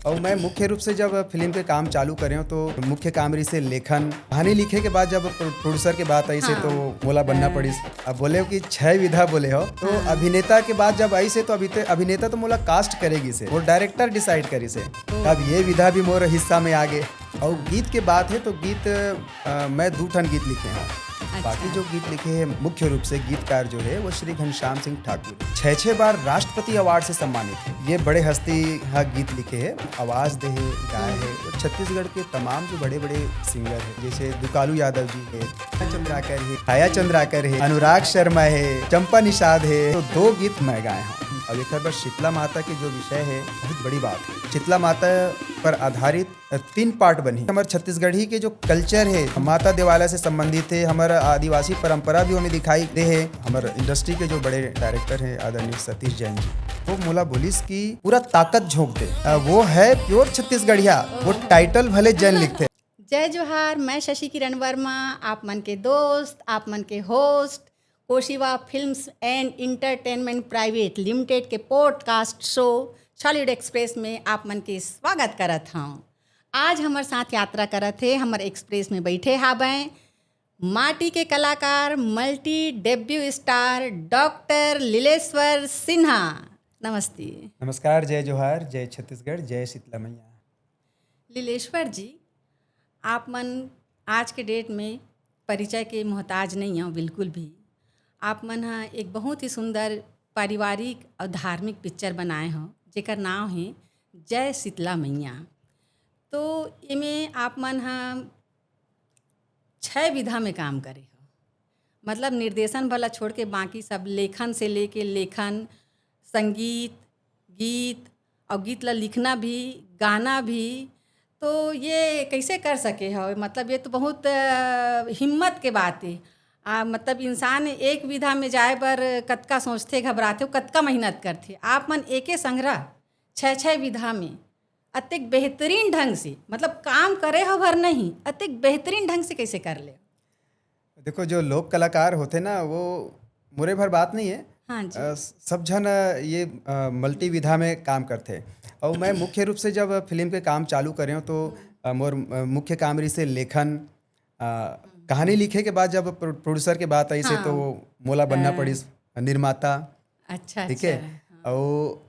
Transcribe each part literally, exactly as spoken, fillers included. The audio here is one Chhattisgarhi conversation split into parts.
और मैं मुख्य रूप से जब फिल्म के काम चालू करे हूँ, तो मुख्य काम रहिसे लेखन। कहानी लिखे के बाद जब प्रो-, प्रोड्यूसर के बात आई से, हाँ। तो मोला बनना हाँ। पड़िस। अब बोले हो कि छह विधा बोले हो, तो हाँ। अभिनेता के बात जब आई से, तो अभी ते-, अभिनेता तो मोला कास्ट करेगी से, वो डायरेक्टर डिसाइड करी से। ओ। अब ये विधा भी मोर हिस्सा में आ गए। और गीत के बात है, तो गीत, अ, मैं दू ठन गीत लिखे हूँ। अच्छा। बाकी जो गीत लिखे हैं, मुख्य रूप से गीतकार जो है, वो श्री घनश्याम सिंह ठाकुर। छह छह बार राष्ट्रपति अवार्ड से सम्मानित है। ये बड़े हस्ती हा गीत लिखे है, आवाज दे है, गाए है। वो छत्तीसगढ़ के तमाम जो बड़े-बड़े सिंगर हैं, जैसे दुकालू यादव जी है, चंद्राकर है, छाया चंद्राकर है, अनुराग शर्मा है, चंपा निषाद है, तो दो गीत मैं गाए हूँ। अब एक बार शीतला माता के जो विषय है, बहुत बड़ी बात है। शीतला माता पर आधारित तीन पार्ट बनी। हमर छत्तीसगढ़ी के जो कल्चर है, माता देवाला से संबंधित है, हमर आदिवासी परंपरा भी ओमे दिखाई दे है। हमर इंडस्ट्री के जो बड़े डायरेक्टर हैं, आदरणीय सतीश जैन जी, वो मोला बोलिस कि पूरा ताकत झोंक दे। अ, वो है प्योर छत्तीसगढ़िया, वो टाइटल भले जैन लिखते। जय जोहार, मैं शशि किरण वर्मा, आप मन के दोस्त, आप मन के host, Koshiva films and entertainment private limited के पॉडकास्ट शो छॉलीवुड एक्सप्रेस में आप मन के स्वागत करत हूँ। आज हमर साथ यात्रा करत हे, हमर एक्सप्रेस में बैठे हाबैं माटी के कलाकार, multi debut star doctor Lileshwar Sinha. नमस्ते। नमस्कार, जय जोहार, जय छत्तीसगढ़, जय शीतला मैया। लीलेश्वर जी, आप मन आज के डेट में परिचय के मोहताज नहीं हो बिल्कुल भी। आप मन ह एक बहुत ही सुंदर पारिवारिक और धार्मिक पिक्चर बनाए हो, जेकर नाम है जय शीतला मैया। तो एमे आप मन ह छह विधा में काम करे हो, मतलब निर्देशन वाला छोड़ के बाकी सब, लेखन से लेके लेखन, संगीत, गीत और गीत ला लिखना भी, गाना भी। तो ये कैसे कर सके हो? मतलब ये तो बहुत, अ, हिम्मत के बात है। आ, मतलब इंसान एक विधा में जाए बर कतका सोचथे, घबराथे, कतका मेहनत करथे। आप मन एके संघरा छह छह विधा में अतेक बेहतरीन ढंग से, मतलब काम करे हो भर नहीं, अतेक बेहतरीन ढंग से कैसे कर ले? देखो, जो लोक कलाकार होथे ना, वो मोरे भर बात नहीं है। हाँ जी। अ, सब झन, अ, ये, अ, मल्टी विधा में काम करथे। और मैं मुख्य रूप से जब फिल्म के काम चालू करे हूँ, तो, अ, मोर, अ, मुख्य काम रहिसे लेखन, अ, कहानी लिखे के बाद जब प्रो-, प्रोड्यूसर के बात आई से, हाँ। तो मोला बनना हाँ। पड़िस निर्माता। अच्छा, ठीक है? अच्छा, हाँ। और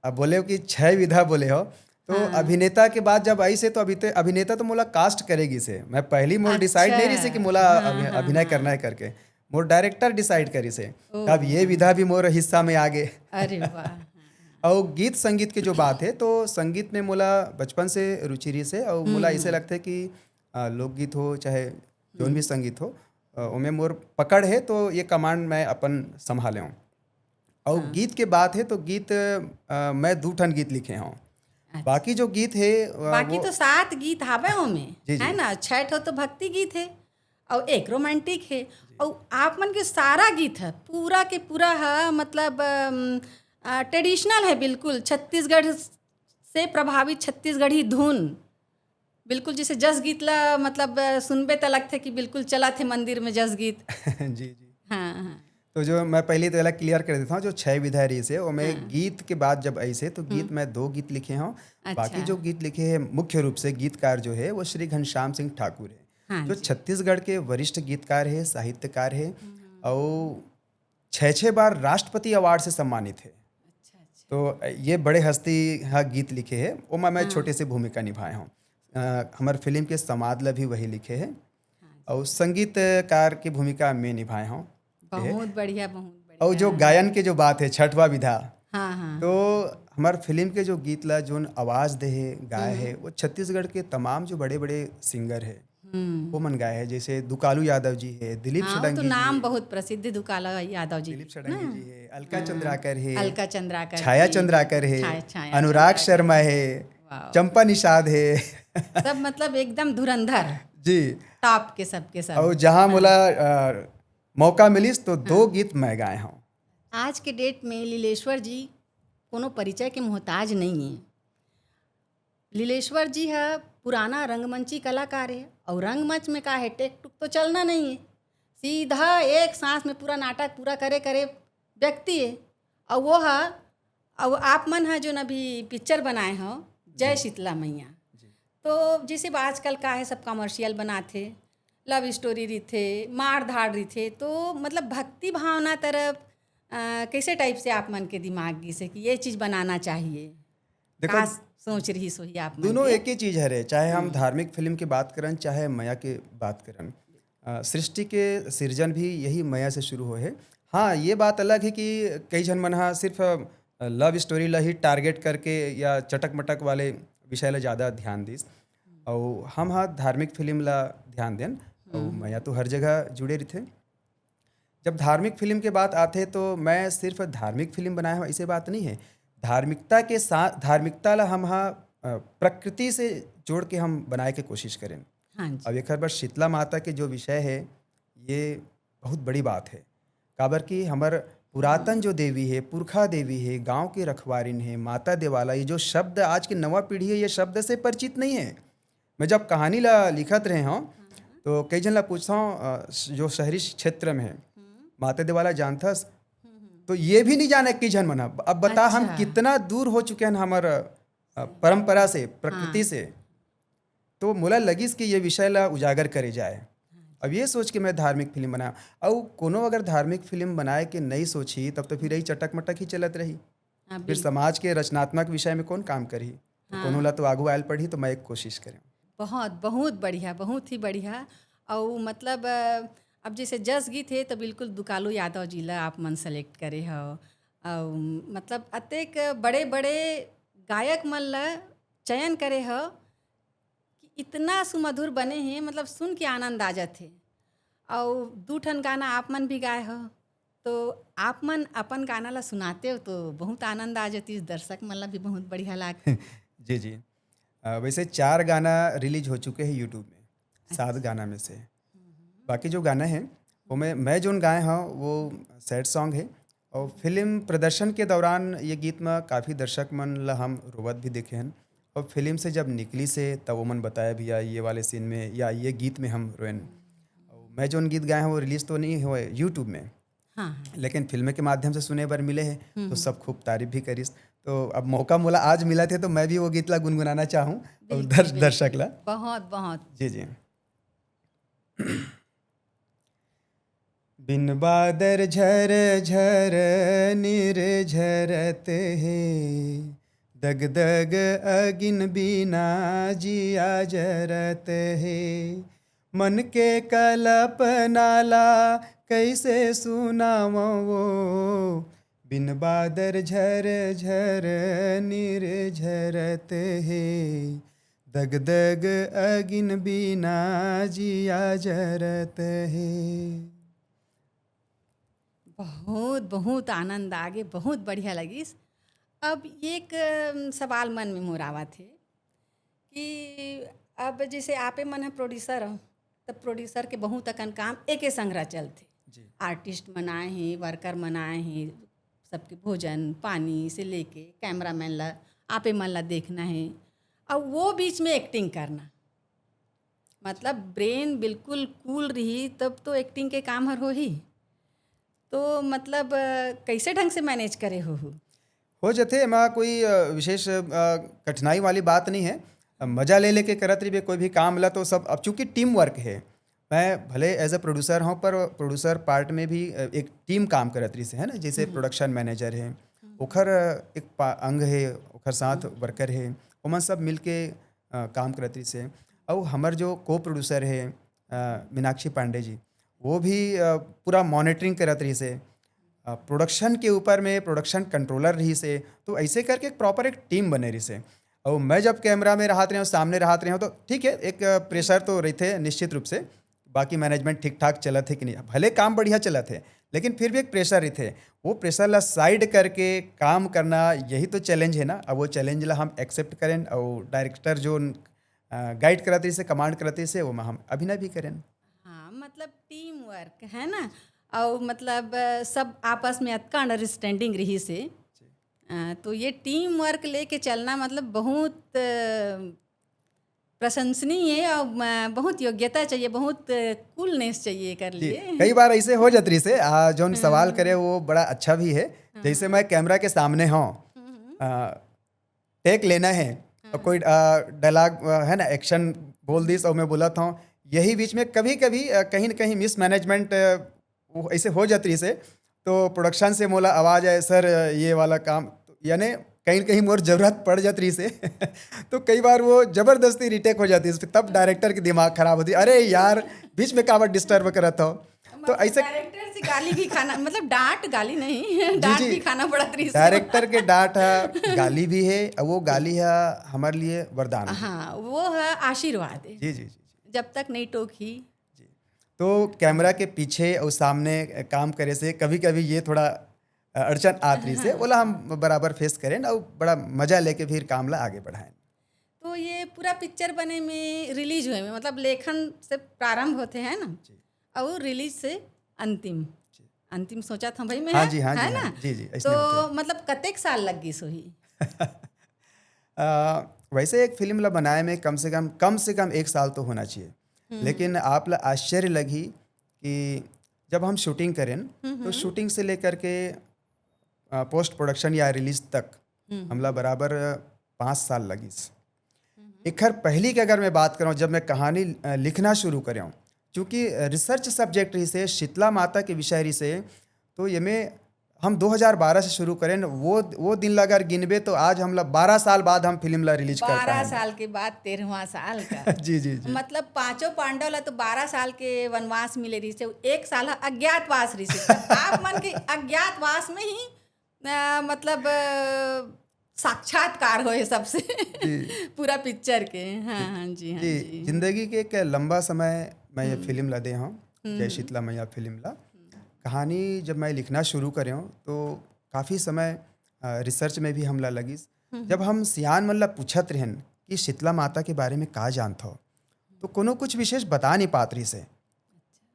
अब बोले हो कि छह विधा बोले हो, तो हाँ। अभिनेता के बात जब आई से, तो अभी ते-, अभिनेता तो मोला कास्ट करेगी से। मैं पहली मोर अच्छा। डिसाइड नहीं रही से कि मोला हाँ, अभि-, हाँ, अभिनय हाँ। करना है करके। मोर डायरेक्टर डिसाइड करी से। ओह। अब ये विधा भी मोर हिस्सा में आ गए। अरे वाह। और गीत संगीत के जो बात है, तो संगीत में मोला बचपन से रुचि रही से, और मोला हम्म। ऐसे लगता है कि, अ, लोकगीत हो चाहे जौन भी हम्म। संगीत हो, अ, ओमे मोर पकड़ है, तो ये कमांड मैं अपन संभाले हूँ। और हाँ। गीत के बात है, तो गीत, अ, मैं दू ठन गीत लिखे हूँ। अच्छा। बाकी जो गीत है, अ, बाकी वो तो सात गीत हावे ओमे, जी, जी। है ना? छह ठो तो भक्ति गीत है और एक रोमांटिक है। जी। और आप मन के सारा गीत है, पूरा के पूरा है, मतलब, अम, अ, ट्रेडिशनल है बिल्कुल, छत्तीसगढ़ से प्रभावित छत्तीसगढ़ी धुन। बिल्कुल, जैसे जस गीत ला, मतलब, अ, सुनबे त लगथे कि बिल्कुल चलत हे मंदिर में जस गीत। जी, जी। हाँ, हाँ। तो जो मैं पहले तो एला क्लियर कर देता हूँ, जो छह विधा रहिसे, ओमे हाँ। गीत के बात जब आई से, तो गीत हम्म। मैं दो गीत लिखे हूँ। अच्छा। बाकी जो गीत लिखे हैं, मुख्य रूप से गीतकार जो है, वो श्री घनश्याम सिंह ठाकुर है, हाँ जो जी। छत्तीसगढ़ के वरिष्ठ गीतकार है, साहित्यकार है, हम्म। और छह छह बार राष्ट्रपति अवार्ड से सम्मानित है। अच्छा, अच्छा। तो ये बड़े हस्ती हा गीत लिखे है, ओमा मैं हाँ। छोटे से भूमिका निभाए हूँ। अ, हमर फिल्म के संवाद ला भी वही लिखे है, हाँ जी। और संगीतकार की भूमिका मैं निभाए हूँ। बहुत बढ़िया, बहुत बढ़िया। और जो गायन के जो बात है, छठवा विधा, हाँ, हाँ। तो हमर फिल्म के जो गीत ला जोन आवाज दे है, गाए हम्म। है, वो छत्तीसगढ़ के तमाम जो बड़े-बड़े सिंगर है, हम्म। वो मन गाए है, जैसे दुकालू यादव जी है, दिलीप हाँ, वो तो षडंगी जी नाम है। बहुत प्रसिद्ध है, दुकालू यादव जी। दिलीप षडंगी हाँ। जी है, अलका हाँ। चंद्राकर है, अलका चंद्राकर छाया जी। चंद्राकर है, छाया, छाया अनुराग चंद्राकर। शर्मा है, वाह। चंपा निषाद है। सब मतलब एकदम धुरंधर। जी। टॉप के, सबके सब। और जहाँ हाँ। मोला, अ, मौका मिलिस तो दो हाँ। गीत मैं गाए हूँ। आज के डेट में लीलेश्वर जी कोनो परिचय के मोहताज नहीं है। लीलेश्वर जी ह पुराना रंगमंची कलाकार हे, अउ रंगमंच में का हे, टेक टुक तो चलना नहीं है, सीधा एक सांस में पूरा नाटक पूरा करे करे व्यक्ति है। अउ वो ह, अउ आप मन ह जोन अभी पिक्चर बनाए हो, जय शीतला मैया। तो जैसे बा आजकल का है, सब कमर्शियल बनाथे, लव स्टोरी रहिथे, मार धाड़ रहिथे, तो मतलब भक्ति भावना तरफ अ, कैसे टाइप से आप मन के दिमाग गिस हे कि ये चीज बनाना चाहिए? देखो, का सोच रहिस होही आप मन दोनों के? एक ही चीज हरे, चाहे हम धार्मिक फिल्म की बात करन, चाहे मया के बात करन। अ, सृष्टि के सिरजन भी यही मया से शुरू होए हे। हाँ, ये बात अलग है कि कई झन मन हा सिर्फ लव स्टोरी ला ही टारगेट करके या चटक मटक वाले विषय ला ज्यादा ध्यान दिस, अउ हम हा धार्मिक फिल्म ला ध्यान देन। अउ मया तो हर जगह जुड़े रहिथे। जब धार्मिक फिल्म के बात आथे तो मैं सिर्फ धार्मिक फिल्म बनाए हूँ, ऐसे बात नहीं है। धार्मिकता के साथ, धार्मिकता ला हम हा अ, प्रकृति से जोड़ के हम बनाए के कोशिश करें। हाँ जी। अब एक बार शीतला माता के जो विषय है, ये बहुत बड़ी बात है। काबर कि हमर पुरातन जो देवी है, पुरखा देवी है, गांव के रखवारिन है, माता देवाला, ये जो शब्द आज की नवा पीढ़ी है, ये शब्द से परिचित नहीं है। मैं जब कहानी ला लिखत रहे हूँ तो कई झन ला पूछता हूँ, अ, जो शहरी क्षेत्र में है, माता देवाला जानथस? तो ये भी नहीं जाने कई झन मन। अब बता, हम अच्छा। कितना दूर हो चुके हैं हमार अ, परंपरा से, प्रकृति से। तो मोला लगिस कि ये विषय ला उजागर करे जाए। अब ये सोच के मैं धार्मिक फिल्म बनाया। अउ कोनो अगर धार्मिक फिल्म बनाए के नई सोची, तब तो फिर यही चटक मटक ही चलत रही। हाँ, फिर समाज के रचनात्मक विषय में कौन काम करही? तो कोनो ला तो आगू आयल पड़ही, तो मैं एक कोशिश करें। बहुत, बहुत बढ़िया, बहुत ही बढ़िया। अउ मतलब अ, अब जैसे जस गीत है तो बिल्कुल दुकालू यादव जी ला आप मन सेलेक्ट करे हो। अउ मतलब अतेक बड़े बड़े गायक मन ला चयन करे हो कि इतना सुमधुर बने हैं, मतलब सुन के आनंद आ जाथे। अउ दू ठन गाना आप मन भी गाए हो, तो आप मन अपन गाना ला सुनाते हो तो बहुत आनंद आ जाती, दर्शक मन ला भी बहुत बढ़िया लागथे। जी जी। अ, वैसे चार गाना रिलीज हो चुके हैं यूट्यूब में, सात गाना में से। बाकी जो गाना है वो मैं मैं जोन गाए हूँ वो सैड सॉन्ग है। और फिल्म प्रदर्शन के दौरान ये गीत में काफ़ी दर्शक मन ला हम रोवत भी देखे हैं। और फिल्म से जब निकली से तब वो मन बताया, "भैया, ये वाले सीन में या ये गीत में हम रोएन।" और मैं जोन गीत गाए हूँ वो रिलीज तो नहीं हुए यूट्यूब में, हाँ हाँ। लेकिन फिल्म के माध्यम से सुने बर मिले हैं, तो सब खूब तारीफ भी करिस। तो अब मौका मोला आज मिला थे तो मैं भी वो गीत ला गुनगुनाना चाहूँ और दर्श, दर्शक ला। बहुत बहुत। जी जी। बिन बादर झर झर निर झरत हे, दग दग अगिन बिना जिया जरत हे। मन के कल्पना ला कैसे सुनावं वो, बिन बादर झर झर निर झरत हे, दग दग अगिन बिना जिया जरत हे। बहुत बहुत आनंद आगे, बहुत बढ़िया लगिस। अब एक अम, सवाल मन में मोर आवत हे कि अब जैसे आपे मन ह प्रोड्यूसर हो, तब प्रोड्यूसर के बहुत अकन काम एके संघरा चलथे। जी। आर्टिस्ट मन आए हैं, वर्कर मन आए हैं, सबके भोजन पानी से लेके कैमरामैन ला, आपे मन ला देखना है, और वो बीच में एक्टिंग करना, मतलब ब्रेन बिल्कुल कूल रही तब तो एक्टिंग के काम हर होही। तो मतलब अ, कैसे ढंग से मैनेज करे हो? हो जथे, एमा कोई अ, विशेष अ, कठिनाई वाली बात नहीं है। अ, मजा ले लेके करत रहिबे कोई भी काम ला। तो सब, अब चूंकि टीम वर्क है, मैं भले एज ए प्रोड्यूसर हूँ पर प्रोड्यूसर पार्ट में भी अ, एक टीम काम करत रहिस है ना, जैसे प्रोडक्शन मैनेजर है, ओखर अ, एक पा- अंग है, ओखर साथ वर्कर है, ओमन सब मिलके अ, काम करत रहिस है। अउ हमर जो को प्रोड्यूसर है अ, मीनाक्षी पांडे जी, वो भी अ, पूरा मॉनिटरिंग करत रहिस है। अ, प्रोडक्शन के ऊपर में प्रोडक्शन कंट्रोलर रहिस है। तो ऐसे करके एक प्रॉपर एक टीम बने रहिस है। और मैं जब कैमरा में रहत रहे हूँ, सामने रहत रहे हूँ, तो ठीक है, एक प्रेशर तो रहते निश्चित रूप से, बाकी मैनेजमेंट ठीक ठाक चलत है कि नहीं, भले काम बढ़िया चलत है लेकिन फिर भी एक प्रेशर रहते। वो प्रेशर ला साइड करके काम करना, यही तो चैलेंज है ना। अब वो चैलेंज ला हम एक्सेप्ट करें और डायरेक्टर जो गाइड करत रहिस है, कमांड करत रहिस है, वो में हम अभिनय भी करें। हाँ, मतलब टीम वर्क है ना, और मतलब अ, सब आपस में अतका अंडरस्टैंडिंग रहिस है। अ, तो ये टीम वर्क लेके चलना मतलब बहुत अ, प्रशंसनीय है और अ, बहुत योग्यता चाहिए, बहुत कूलनेस चाहिए कर जी, लिए। कई बार ऐसे हो जात रहिस है। आ, जौन सवाल करे वो बड़ा अच्छा भी है। जैसे मैं कैमरा के सामने हूँ, टेक लेना है, अउ कोई डायलॉग है ना, एक्शन बोल दिस अउ मैं बोलत हंव, यही बीच में कभी कभी कहीं ना कहीं मिसमैनेजमेंट वो ऐसे हो जात रहिस हे। तो प्रोडक्शन से मोला आवाज आए, "सर, ये वाला काम," यानी कहीं ना कहीं मोर जरूरत पड़ जात रहिस हे। तो कई बार वो जबरदस्ती रिटेक हो जाती है, तब डायरेक्टर की दिमाग खराब होती है, "अरे यार, बीच में काबर डिस्टर्ब करत हो?" तो ऐसे डायरेक्टर से गाली भी खाना, मतलब डांट, गाली नहीं, जी डांट जी। भी खाना पड़त रहिस। डायरेक्टर के डांट है, गाली भी है, और वो गाली है हमारे लिए वरदान भी। हाँ, वो है आशीर्वाद है। जी जी जी। जब तक नहीं टोकी। तो कैमरा के पीछे और सामने काम करे से कभी कभी ये थोड़ा अड़चन आत रहिस हे, ओला हम बराबर फेस करें और बड़ा मजा लेके फिर काम ला आगे बढ़ाएं। तो ये पूरा पिक्चर बने में, रिलीज हुए में, मतलब लेखन से प्रारंभ होते हैं ना, और रिलीज से अंतिम। अंतिम सोचा था भाई मैं, हाँ है जी, हाँ है जी, ना? हाँ जी, जी, ऐसने तो होते हैं। मतलब कतेक साल लग गई सोही? आ, वैसे एक फिल्म ला बनाए में कम से कम कम से कम एक साल तो होना चाहिए। लेकिन आप ला आश्चर्य लगी कि जब हम शूटिंग करें तो शूटिंग से लेकर के पोस्ट प्रोडक्शन या रिलीज तक हमला बराबर पाँच साल लगिस। एखर पहली के अगर मैं बात करूँ, जब मैं कहानी अ, लिखना शुरू करें, चूँकि रिसर्च सब्जेक्ट रहिस हे, शीतला माता के विषय रहिस हे, तो ये में हम दो हज़ार बारह से शुरू करें। वो वो दिन ला अगर गिनबे तो आज हमला बारह साल बाद हम फिल्म ला रिलीज कर बारह पाए। साल के बाद तेरहवाँ साल का। जी जी जी। मतलब पांचों पांडव ला तो बारह साल के वनवास मिले रहिस हे, एक साल ह अज्ञातवास रहिस हे। आप मन के अज्ञातवास में ही अ, मतलब अ, साक्षात्कार होए सबसे। पूरा पिक्चर के। हाँ हाँ जी, हाँ जी, जी। जिंदगी के एक लंबा समय मैं ये फिल्म ला दे हूँ, जय शीतला मैया फिल्म ला। कहानी जब मैं लिखना शुरू करे हूँ तो काफ़ी समय रिसर्च में भी हमला लगिस। जब हम सियान मन ला पूछत रहन कि शीतला माता के बारे में का जानत हो, तो कोनो कुछ विशेष बता नहीं पात रहिस हे।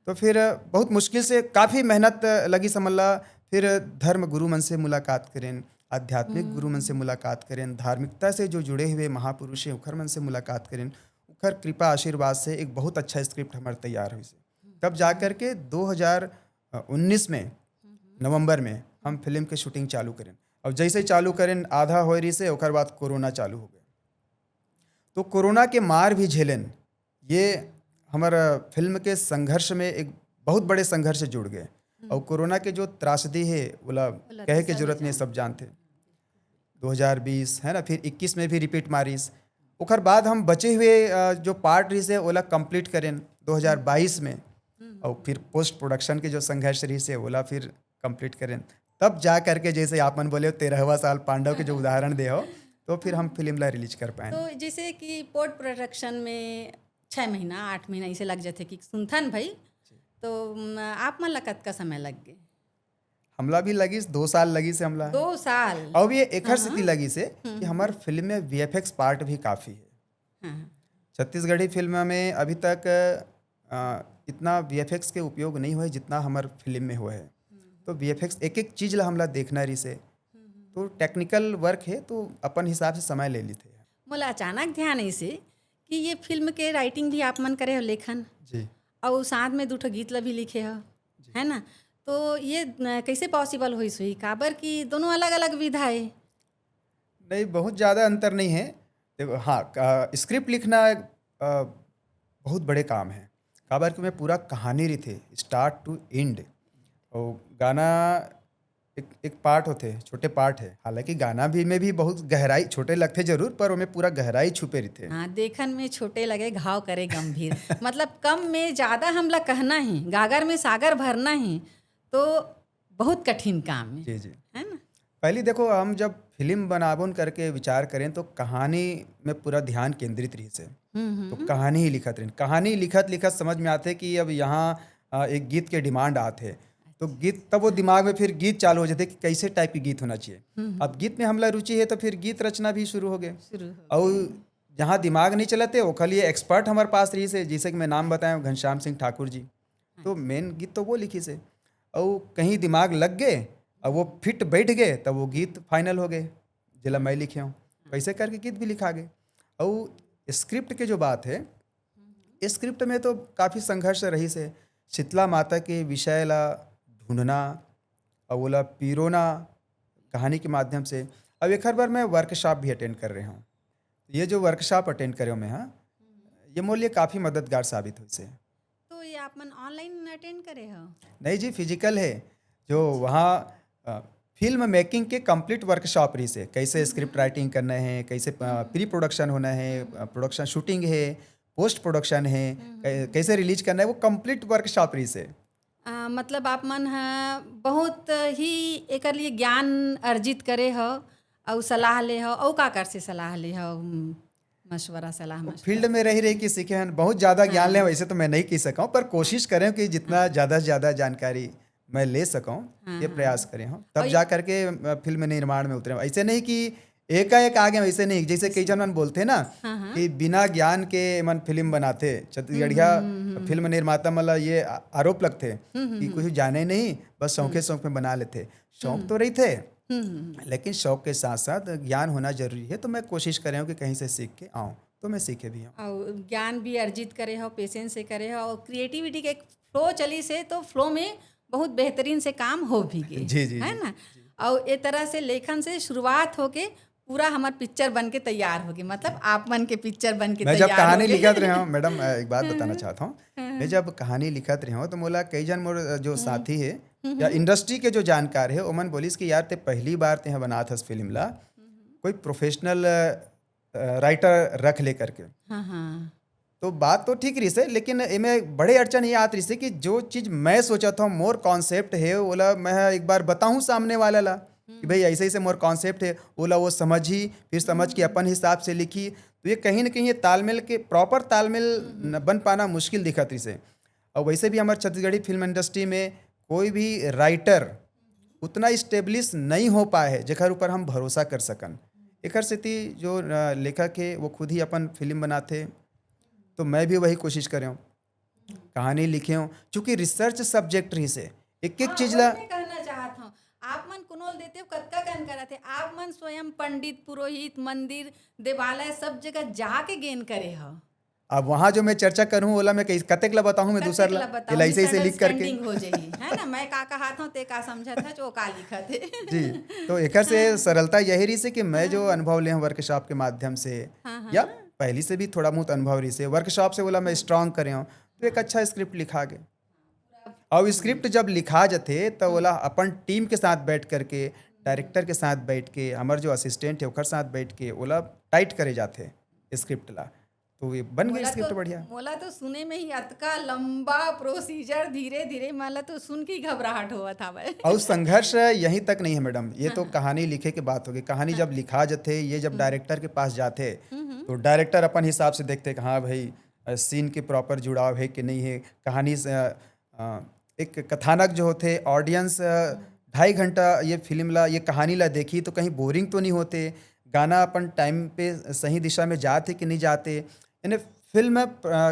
तो फिर बहुत मुश्किल से काफ़ी मेहनत लगिस हमन ला। फिर धर्म गुरु मन से मुलाकात करें, आध्यात्मिक गुरु मन से मुलाकात करें, धार्मिकता से जो जुड़े हुए महापुरुष हैं उखर मन से मुलाकात करें। उखर कृपा आशीर्वाद से एक बहुत अच्छा स्क्रिप्ट हमार तैयार हुई। तब जा कर के दो हज़ार उन्नीस में नवंबर में हम फिल्म के शूटिंग चालू करें। और जैसे ही चालू करें, आधा होए रहिस हे, ओकर बाद कोरोना चालू हो गया। तो कोरोना के मार भी झेलेन, ये हमर फिल्म के संघर्ष में एक बहुत बड़े संघर्ष से जुड़ गए। और कोरोना के जो त्रासदी है, ओला कहे के जरूरत नहीं, सब जानते। दो हज़ार बीस है ना, फिर इक्कीस में भी रिपीट मारिस। ओकर बाद हम बचे हुए अ, जो पार्ट रहिस हे, ओला कंप्लीट करें दो हज़ार बाईस में। और फिर पोस्ट प्रोडक्शन के जो संघर्ष रहिस हे, ओला फिर कंप्लीट करें। तब जा करके, जैसे आप मन बोले हो, तेरहवाँ साल पांडव के जो उदाहरण दे हो, तो फिर हम फिल्म ला रिलीज कर पाए। तो जैसे कि पोस्ट प्रोडक्शन में छः महीना, आठ महीना इसे लग जाते कि सुनथन भाई, तो म, आप मन ला कतका समय लग गए? हमला भी लगिस, दो साल लगिस हे हमला। दो साल। अब ये एकर सेती लगिस हे कि हमार फिल्म में वीएफएक्स पार्ट भी काफ़ी है। हाँ। छत्तीसगढ़ी फिल्म में अभी तक अ, इतना वीएफएक्स के उपयोग नहीं हुआ है जितना हमार फिल्म में हुआ है। तो वीएफएक्स एक एक चीज ला हमला देखना रहिस हे। तो टेक्निकल वर्क है, तो अपन हिसाब से समय ले लेते हैं। मोला अचानक ध्यान ऐसे कि ये फिल्म के राइटिंग भी आप मन करे हो, लेखन, जी। और साथ में दू ठो गीत ला भी लिखे हो, है ना? तो ये न, कैसे पॉसिबल होइस होही? काबर कि दोनों अलग-अलग विधा है। नहीं, बहुत ज़्यादा अंतर नहीं है। देखो, हाँ, का-, स्क्रिप्ट लिखना एक, अ, बहुत बड़े काम है, काबर कि मैं पूरा कहानी रहिथे, start to end। और गाना एक, एक पार्ट होथे, छोटे पार्ट है, हालांकि गाना भी में भी बहुत गहराई, छोटे लगथे जरूर, पर ओमे पूरा गहराई छुपे रहिथे। हाँ, देखन में छोटे लगे, घाव करे गंभीर। मतलब, कम में ज्यादा हमला कहना ही, गागर में सागर भरना ही, तो बहुत कठिन काम है, जी, जी। है ना? पहली देखो, हम जब फिल्म बनाबोन करके विचार करें, तो कहानी में पूरा ध्यान केंद्रित रहिस हे। हम्म, हम्म। तो कहानी ही लिखत रहिन, कहानी लिखत लिखत समझ में आते कि अब यहाँ, अ, एक गीत के डिमांड आत है। तो गीत, तब वो दिमाग में फिर गीत चालू हो जाते कि कैसे टाइप के गीत होना चाहिए। अब गीत में हमला रुचि है, तो फिर गीत रचना भी शुरू हो गए। शुरू हो। और जहाँ दिमाग नहीं चलते, ओखर लिए एक्सपर्ट हमारे पास रहिस हे, जैसे कि मैं नाम बताया हूँ, घनश्याम सिंह ठाकुर जी। तो मेन गीत तो वो लिखिस हे, और कहीं दिमाग लग गए, और वो फिट बैठ गए, तब वो गीत फाइनल हो गए, जेला मैं लिखे हूँ। वैसे करके गीत भी लिखा गए। और स्क्रिप्ट के जो बात है, स्क्रिप्ट में तो काफ़ी संघर्ष रहिस हे। शीतला माता के विषय ला ढूंढना और ओला पिरोना कहानी के माध्यम से। अब एकर बर मैं वर्कशॉप भी अटेंड कर रहे हूँ। तो ये जो वर्कशॉप अटेंड करे मैं, हाँ, ये मोर लिए काफ़ी मददगार साबित होइस हे। तो ये आप मन ऑनलाइन अटेंड करे हो? नहीं जी, फिजिकल है। जो वहाँ फिल्म मेकिंग के कंप्लीट वर्कशॉप रहिस हे, कैसे स्क्रिप्ट राइटिंग करना है, कैसे प्री प्रोडक्शन होना है, प्रोडक्शन शूटिंग है, पोस्ट प्रोडक्शन है, कै- कैसे रिलीज करना है, वो कंप्लीट वर्कशॉप रहिस हे। आ, मतलब आप मन ह बहुत ही एकर लिए ज्ञान अर्जित करे हो, अउ सलाह ले हो, अउ काकर से सलाह ले हो? हम्म, मशवरा, सलाह मशवरा। फील्ड में रही रही के सीखे हन, बहुत ज़्यादा ज्ञान ले, वैसे तो मैं नहीं कह सकूँ, पर कोशिश करें कि जितना ज़्यादा से ज़्यादा जानकारी मैं ले सकूँ, ये प्रयास करे हूँ, तब जा करके अ, फिल्म निर्माण में उतरे। ऐसे नहीं कि एकाएक आ गए, वैसे नहीं। जैसे कई झन मन बोलथे ना कि बिना ज्ञान के मन फिल्म बनाथे, छत्तीसगढ़िया फिल्म निर्माता मन ला ये आ- आरोप लगथे कि कुछ जाने नहीं, बस शौके शौक में बना लेथे। शौक तो रहिथे, लेकिन शौक के साथ साथ ज्ञान होना जरूरी है। तो मैं कोशिश करे हूँ कि कहीं से सीख के आऊँ, तो मैं सीखे भी हूँ। और ज्ञान भी अर्जित करे हो, पेशेंस से करे हो, और क्रिएटिविटी के एक फ्लो चलिस हे, तो फ्लो में बहुत बेहतरीन से काम हो भी गे, जी, जी, है जी, ना? और ए तरह से लेखन से शुरुआत होके पूरा हमार पिक्चर बन के तैयार होगे, मतलब आप मन के पिक्चर बन के मैं जब तैयार कहानी होगे। लिखत रहे हूँ मैडम, अ, एक बात बताना चाहता हूँ। मैं जब कहानी लिखत रहे हूँ तो मोला कई झन मोर अ, जो साथी है या इंडस्ट्री के जो जानकार है, ओमन बोलिस कि यार, ते पहली बार ते बनात हस फिल्म ला, कोई प्रोफेशनल राइटर रख ले करके। हाँ, हाँ। तो बात तो ठीक रहिस हे, लेकिन एमे बड़े अड़चन ये आत रहिस हे कि जो चीज मैं सोचत हूँ, मोर कॉन्सेप्ट है, ओला मैं एक बार बताऊँ सामने वाला ला कि भाई, ऐसे ऐसे मोर कॉन्सेप्ट है, ओला वो समझी, फिर समझ के अपन हिसाब से लिखी। तो ये कहीं ना कहीं ये तालमेल के, प्रॉपर तालमेल न बन पाना मुश्किल दिखत रहिस हे। और वैसे भी हमारे छत्तीसगढ़ी फिल्म इंडस्ट्री में कोई भी राइटर उतना इस्टेब्लिश नहीं हो पाए है जेकर ऊपर हम भरोसा कर सकन। एकर सेती जो अ, लेखक है, वो खुद ही अपन फिल्म बनाथे, तो मैं भी वही कोशिश करे हूँ, कहानी लिखे हूँ। चूँकि रिसर्च सब्जेक्ट रहिस हे, एक एक हाँ, चीज वही ला मैं कहना चाहत हूँ, आप मन कोनो ल देते हो, कतका कन करत हे, आप मन स्वयं पंडित, पुरोहित, मंदिर, देवालय, सब जगह जाके गेन करे हो। अब वहाँ जो मैं चर्चा करूँ, ओला मैं कई- कतेक ला बताऊँ मैं दूसर ला, कतेक ला बताऊँ, एला ऐसे ऐसे लिख करके। मिसअंडरस्टैंडिंग हो जाही, है ना? मैं का कहात हूँ, ते का समझत है, जो का लिखत है। जी, तो एकर से सरलता यही रहिस हे कि मैं जो अनुभव ले हूँ वर्कशॉप के माध्यम से, हाँ, हाँ। या पहली से भी थोड़ा बहुत अनुभव रहिस हे, वर्कशॉप से ओला मैं स्ट्रांग करे हूँ, तो एक अच्छा स्क्रिप्ट लिखा गे। और स्क्रिप्ट जब लिखा जाथे, तो ओला अपन टीम के साथ बैठ करके, डायरेक्टर के साथ बैठ के, हमार जो असिस्टेंट है, ओकर साथ बैठ के ओला टाइट करे जाथे स्क्रिप्ट ला। तो ये बन गई मोला स्क्रिप्ट तो, बढ़िया। मोला तो सुने में ही अतका लंबा प्रोसीजर, धीरे धीरे, मोला तो सुन के ही घबराहट होवत हवय। और संघर्ष यहीं तक नहीं है मैडम, ये तो कहानी लिखे के बात होगी। कहानी जब लिखा जाथे, ये जब डायरेक्टर के पास जाथे, तो डायरेक्टर अपन हिसाब से देखथे कि हाँ भाई, सीन के प्रॉपर जुड़ाव है कि नहीं है, कहानी से, अ, एक कथानक जो होथे, ऑडियंस ढाई घंटा ये फिल्म ला, ये कहानी ला देखी तो कहीं बोरिंग तो नहीं होथे, गाना अपन टाइम पे सही दिशा में जाथे कि नहीं जाथे। यानी फिल्म अ,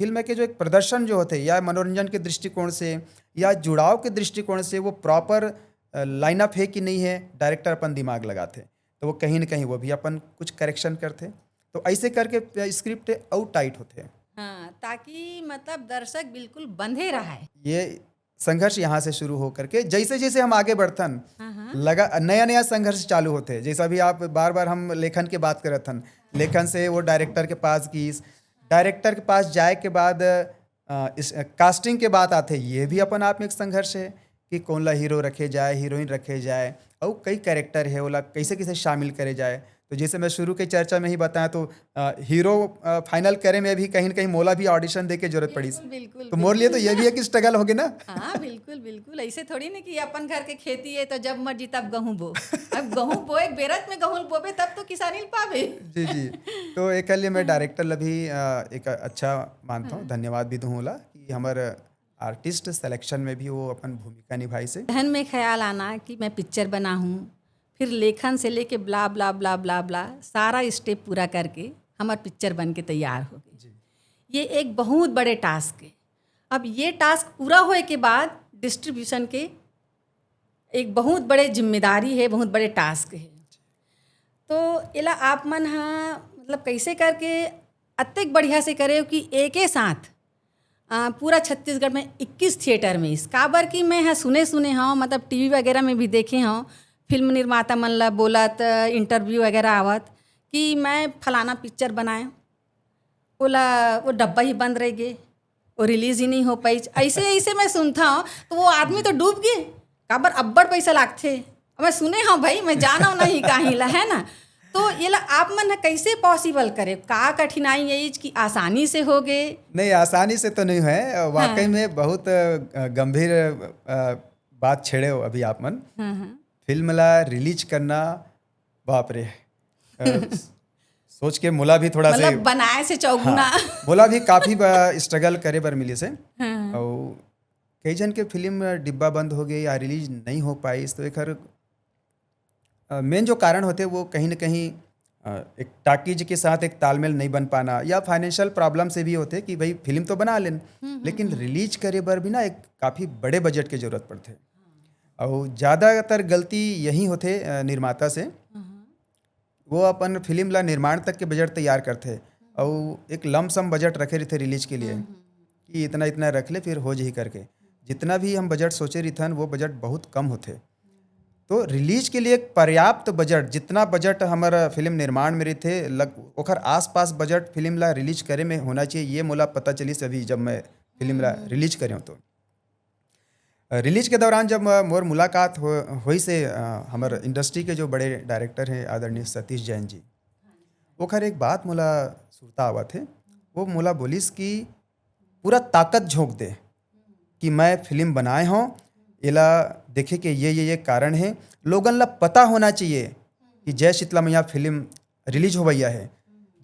फिल्म के जो एक प्रदर्शन जो होथे या मनोरंजन के दृष्टिकोण से या जुड़ाव के दृष्टिकोण से वो प्रॉपर लाइनअप है कि नहीं है, डायरेक्टर अपन दिमाग लगाथे, तो वो कहीं ना कहीं वो भी अपन कुछ करेक्शन करथे। तो ऐसे करके स्क्रिप्ट अउ टाइट होथे। हाँ, ताकि मतलब दर्शक बिल्कुल बंधे रहे। ये संघर्ष यहाँ से शुरू हो करके जैसे जैसे हम आगे बढ़थन, हाँ, हाँ। लगा नया नया संघर्ष चालू होथे। जैसा भी आप बार बार हम लेखन के बात करत हन, लेखन से वो डायरेक्टर के पास गीस, डायरेक्टर के पास जाए के बाद अ, इस कास्टिंग के बात आथे, ये भी अपन आप में एक संघर्ष है कि कौन ला हीरो रखे जाए, हीरोइन रखे जाए, और कई कैरेक्टर है, ओला कैसे कैसे शामिल करे जाए। तो जैसे मैं शुरू के चर्चा में ही बताया, तो अ, हीरो अ, फाइनल करे में भी कहीं ना कहीं मोला भी ऑडिशन दे के जरूरत पड़ी। बिल्कुल, बिल्कुल, तो मोर लिए तो ये भी एक स्ट्रगल हो गया ना। हाँ, बिल्कुल, बिल्कुल। ऐसे थोड़ी ना कि अपन घर के खेती है तो जब मर्जी तब गहूं बो। अब गहूं बोए, बेरत में गहूं बोबे तब तो किसानी ल पाबे। जी, जी। तो एक लिए मैं डायरेक्टर ला भी अ, एक अच्छा मानता हूँ, धन्यवाद भी दूँ ओला कि हमारे आर्टिस्ट सिलेक्शन में भी वो अपन भूमिका निभाइस हे। जहन में ख्याल आना कि मैं पिक्चर बनाहूँ, फिर लेखन से लेके ब्ला ब्ला ब्ला ब्ला ब्ला सारा स्टेप पूरा करके हमार पिक्चर बन के तैयार हो गई। ये एक बहुत बड़े टास्क है। अब ये टास्क पूरा होए के बाद डिस्ट्रीब्यूशन के एक बहुत बड़े जिम्मेदारी है, बहुत बड़े टास्क है। तो एला आप मन हा मतलब कैसे करके अतेक बढ़िया से करे हो कि एके साथ आ, पूरा छत्तीसगढ़ में इक्कीस थिएटर में इस, काबर कि मैं हा सुने सुने हूँ, मतलब टीवी वगैरह में भी देखे हूँ, फिल्म निर्माता मन ला बोलत, इंटरव्यू वगैरह आवत कि मैं फलाना पिक्चर बनाए, ओला, वो डब्बा ही बंद रह गे, वो रिलीज ही नहीं हो पाई। ऐसे, ऐसे मैं सुनता हूँ, तो वो आदमी तो डूब गए, काबर अब्बड़ पैसा लागथे। मैं सुने हूँ भाई, मैं जाना नहीं कहीं ला, है ना? तो ये ला आप मन ह कैसे पॉसिबल करे? का कठिनाई है कि आसानी से हो गए? नहीं, आसानी से तो नहीं है। वाकई हाँ। में बहुत, अ, गंभीर, अ, बात छेड़े हो अभी आप मन। हाँ, हाँ। फिल्म ला रिलीज करना, बाप रे। अ, सोच के मोला भी थोड़ा से, मतलब, बनाए से चौगुना। हाँ, मोला भी काफी स्ट्रगल करे बर मिलिस हे। हाँ। और कई झन के फिल्म डिब्बा बंद हो गए या रिलीज नहीं हो पाइस, तो एकर, अ, मेन जो कारण होथे, वो कहीं ना कहीं, अ, एक टाकीज के साथ एक तालमेल नहीं बन पाना या फाइनेंशियल प्रॉब्लम से भी होथे कि भाई, फिल्म तो बना लेन, हम्म, हम्म, लेकिन हम्म। रिलीज करे बर भी ना एक काफी बड़े बजट के जरूरत पड़थे। और ज्यादातर गलती यही होथे, अ, निर्माता से। हम्म। वो अपन फिल्म ला निर्माण तक के बजट तैयार करथे, और एक लमसम बजट रखे रहिथे रिलीज के लिए, हम्म, हम्म, हम्म। कि इतना इतना रख ले, फिर हो जही करके। जितना भी हम बजट सोचे रहिथन, वो बजट बहुत कम होथे। तो रिलीज के लिए एक पर्याप्त बजट, जितना बजट हमर फिल्म निर्माण में रहिथे, लग-, ओखर आसपास बजट फिल्म ला रिलीज करे में होना चाहिए, ये मोला पता चलिस अभी, जब मैं फिल्म ला हम्म। रिलीज करे हूँ तो। अ, रिलीज के दौरान जब, अ, मोर मुलाकात हो-, होइस हे, अ, हमर इंडस्ट्री के जो बड़े डायरेक्टर हैं, आदरणीय सतीश जैन जी, ओखर एक बात मोला सुरता आवत हे। वो मोला बोलिस कि पूरा ताकत झोंक दे कि मैं फिल्म बनाए हूँ, एला देखे के ये, ये, ये कारण है। लोगन ला पता होना चाहिए कि जय शीतला मैया फिल्म रिलीज होवइया है।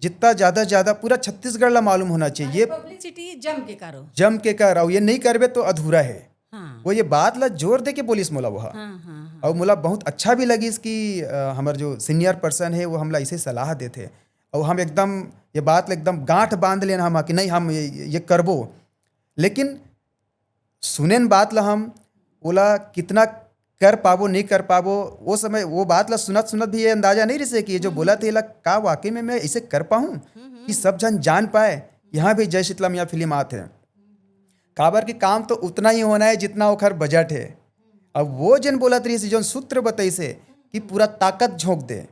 जितना ज्यादा, ज्यादा पूरा छत्तीसगढ़ ला मालूम होना चाहिए। ये पब्लिसिटी जम के करो। जम के कर, और ये नहीं करबे तो अधूरा है। हाँ। वो ये बात ला जोर दे के बोलिस मोला वो। हाँ, हाँ, हाँ। और मोला बहुत अच्छा भी लगिस कि, अ, हमर जो सीनियर पर्सन है, वो हमला ऐसे सलाह देथे, और हम एकदम ये बात ला एकदम गांठ बांध लेन हम कि नहीं, हम ये, ये करबो। लेकिन सुनेन बात ला हम, ओला कितना कर पाबो, नहीं कर पाबो, वो समय वो बात ला सुनत सुनत भी ये अंदाजा नहीं रहिसे कि ये जो बोलत हे, एला का वाकई में मैं इसे कर पाहूँ कि सब झन जान पाए, यहाँ भी जय शीतला मैया फिल्म आत है। काबर कि काम तो उतना ही होना है जितना ओखर बजट है। अब वो जेन बोलत रहिसे, जोन सूत्र बताइसे कि पूरा ताकत झोंक दे,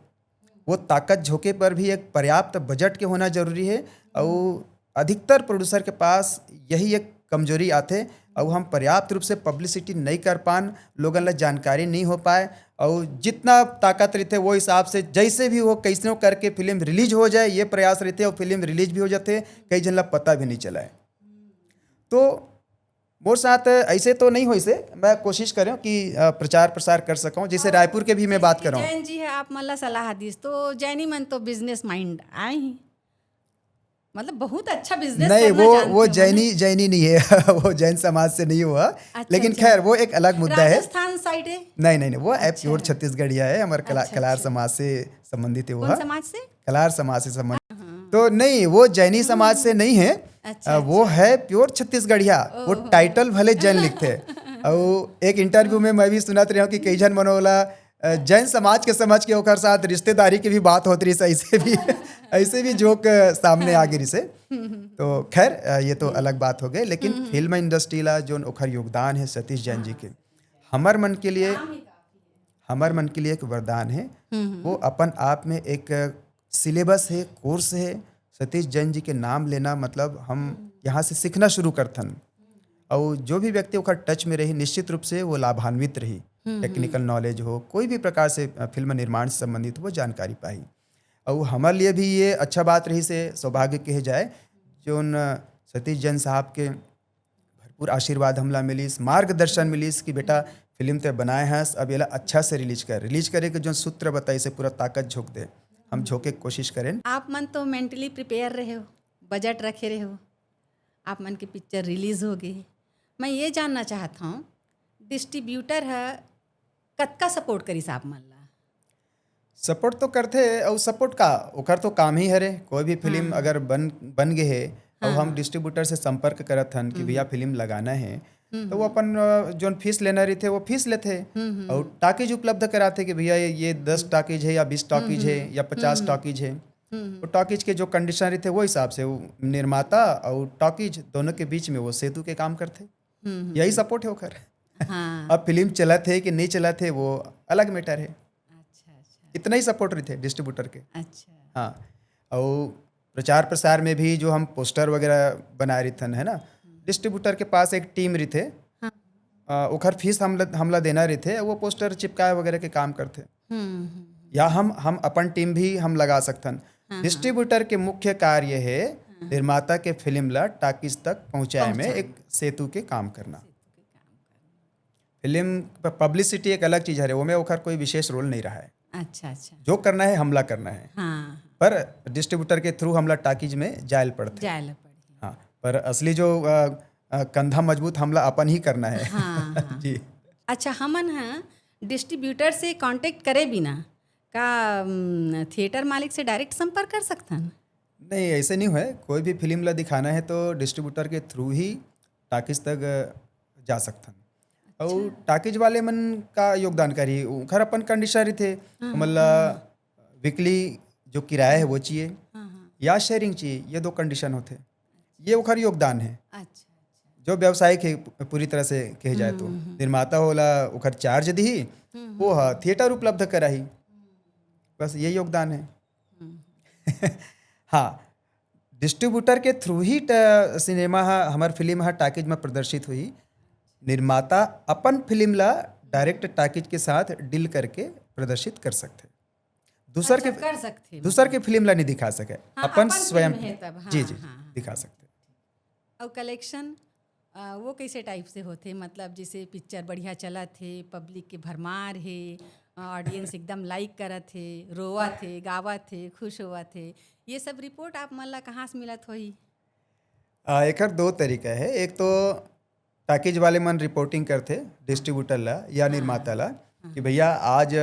वो ताकत झोंके पर भी एक पर्याप्त बजट के होना जरूरी है। और अधिकतर प्रोड्यूसर के पास यही एक कमजोरी आथे, और हम पर्याप्त रूप से पब्लिसिटी नहीं कर पान, लोगन ला जानकारी नहीं हो पाए, और जितना ताकत रहिथे वो हिसाब से जैसे भी हो, कैसनो करके फिल्म रिलीज हो जाए, ये प्रयास रहिथे, और फिल्म रिलीज भी हो जाथे, कई झन ला पता भी नहीं चलाए। तो मोर साथ ऐसे तो नहीं होइसे, मैं कोशिश करें कि, अ, प्रचार प्रसार कर सकूं, जैसे रायपुर के भी मैं बात करूं। जैन जी है, आप मन ला सलाह दिस, तो जैनी मन तो बिजनेस माइंड आए ही, मतलब, बहुत अच्छा बिजनेस नहीं, करना वो, जानते वो हो, जैनी, जैनी नहीं है। वो जैन समाज से नहीं हुआ। अच्छा, लेकिन अच्छा। खैर, वो एक अलग मुद्दा है। राजस्थान साइड है? नहीं, नहीं, नहीं, वो है अच्छा। प्योर छत्तीसगढ़िया है, हमारे कला-, अच्छा, कलार अच्छा। समाज से संबंधित है वो कौन है। समाज से? कलार समाज से संबंधित। हाँ। तो नहीं, वो जैनी समाज से नहीं है। अच्छा, अ, वो अच्छा। है प्योर छत्तीसगढ़िया। वो ओहो। टाइटल भले जैन लिखथे। और एक इंटरव्यू में मैं भी सुनत रहे हूँ कि कई झन मन ओला, अ, जैन समाज के समझ के ओकर साथ रिश्तेदारी की भी बात होत रहिस, ऐसे भी, ऐसे भी जोक, अ, सामने आ गिरिस हे। तो खैर, अ, ये तो अलग बात हो गए, लेकिन फिल्म इंडस्ट्री ला जोन ओखर योगदान है सतीश जैन जी के, हमर मन के लिए, हमर मन के लिए एक वरदान है। वो अपन आप में एक सिलेबस है, कोर्स है। सतीश जैन जी के नाम लेना मतलब हम यहाँ से सीखना शुरू करथन। और जो भी व्यक्ति ओकर टच में रही, निश्चित रूप से वो लाभान्वित रही। टेक्निकल नॉलेज हो, कोई भी प्रकार से, अ, फिल्म निर्माण से संबंधित वो जानकारी पाही। और हमारे लिए भी ये अच्छा बात रहिस हे, सौभाग्य कहे जाए, जोन, अ, सतीश जैन साहब के भरपूर आशीर्वाद हमला मिलिस, मार्गदर्शन मिलिस कि बेटा, फिल्म ते बनाए हस, अब एला अच्छा से रिलीज कर। रिलीज करे के जोन सूत्र बताइस हे, पूरा ताकत झोंक दे, हम झोंके के कोशिश करेन। आप मन तो मेंटली प्रिपेयर रहे हो, बजट रखे रहे हो, आप मन के पिक्चर रिलीज हो गई। मैं ये जानना चाहत हूँ, डिस्ट्रीब्यूटर ह कतका सपोर्ट करिस आप मन ला? सपोर्ट तो करथे, अउ सपोर्ट का, ओकर तो काम ही हरे। कोई भी फिल्म हाँ। अगर बन, बन गे हे, अउ हाँ, हम हाँ। डिस्ट्रीब्यूटर से संपर्क करत हन कि हम्म, भैया, हम्म। फिल्म लगाना है, हम्म, तो वो हम्म। अपन, अ, जोन फीस लेना रहिथे, वो फीस लेथे। हम्म, हम्म, अउ हम्म। टॉकीज उपलब्ध कराथे कि भैया, ये, ये दस हम्म। टॉकीज है या बीस हम्म, टॉकीज है हम्म। या पचास हम्म, हम्म। टॉकीज है। हम्म, हम्म। तो टॉकीज के जो कंडीशन रहिथे, वो हिसाब से वो निर्माता अउ टॉकीज दोनों के बीच में वो सेतु के काम करथे। हम्म, हम्म, यही हम्म। सपोर्ट है ओकर। हाँ। अब फिल्म चलत है कि नहीं चलत है, वो अलग मैटर है। अच्छा, अच्छा। इतना ही सपोर्ट रहिथे डिस्ट्रीब्यूटर के। अच्छा। हाँ। अउ प्रचार प्रसार में भी जो हम पोस्टर वगैरह बनाए रहिथन, है ना, डिस्ट्रीब्यूटर के पास एक टीम रहिथे। हाँ। अ, ओखर फीस हमला हमला देना रहिथे, वो पोस्टर चिपकाए वगैरह के काम करथे। हम्म, हम्म। या हम हम अपन टीम भी हम लगा सकथन। हाँ, हाँ। डिस्ट्रीब्यूटर के मुख्य कार्य हे निर्माता के फिल्म ला टाकीज तक पहुंचाए में पहुंचाए। एक सेतु के काम करना। फिल्म पब्लिसिटी एक अलग चीज हरे, ओमे ओखर कोई विशेष रोल नहीं रहा है। अच्छा, अच्छा। जो करना है, हमला करना है। हाँ। पर डिस्ट्रीब्यूटर के थ्रू हमला टाकीज में जायल पड़थे। जायल पड़ही। हाँ, पर असली जो अ, अ, कंधा मजबूत हमला अपन ही करना है। हाँ, हाँ। जी। अच्छा, हमन ह डिस्ट्रीब्यूटर से कॉन्टेक्ट करे बिना का, उम, थिएटर मालिक से डायरेक्ट संपर्क कर सकथन? नहीं, ऐसे नहीं हुआ है। कोई भी फिल्म ला दिखाना है तो डिस्ट्रीब्यूटर के थ्रू ही टाकीज तक, अ, जा सकथन। अउ अच्छा। टाकीज वाले मन का योगदान करही, ओखर अपन कंडीशन रहिथे, हाँ, ओमन ला वीकली जो किराया है वो चाहिए हाँ, हाँ। या शेयरिंग चाहिए, ये दो कंडीशन होथे। ये ओखर योगदान है। अच्छा, अच्छा। जो व्यावसायिक है, पू-, पूरी तरह से कहे जाए तो। हम्म, हम्म। निर्माता होला ओखर चार्ज दिही, हम्म, वो ह थिएटर उपलब्ध कराही। बस ये योगदान है। हम्म। हाँ, डिस्ट्रीब्यूटर के थ्रू ही ट-, सिनेमा ह, हमर फिल्म ह टाकीज में प्रदर्शित होही। निर्माता अपन फिल्म ला डायरेक्ट टाकीज के साथ डील करके प्रदर्शित कर सकथे। दूसर अच्छा, के कर सकथे, दूसर मतलब। के फिल्म ला नहीं दिखा सके, हाँ, अपन अपन स्वयं फिल्म है तब, हाँ, जी, जी, हाँ, हाँ। दिखा सकथे। अउ कलेक्शन, अ, वो कैसे टाइप से होथे? मतलब, जैसे पिक्चर बढ़िया चलत हे, पब्लिक के भरमार हे, अ, ऑडियंस एकदम लाइक करत हे, रोवत हे, गावत हे, खुश होवत हे, ये सब रिपोर्ट आप मन ला कहाँ से मिलत होही? अ, एकर दो तरीका है। एक तो टाकीज वाले मन रिपोर्टिंग करथे डिस्ट्रीब्यूटर ला या हाँ। निर्माता ला हाँ। कि भैया, आज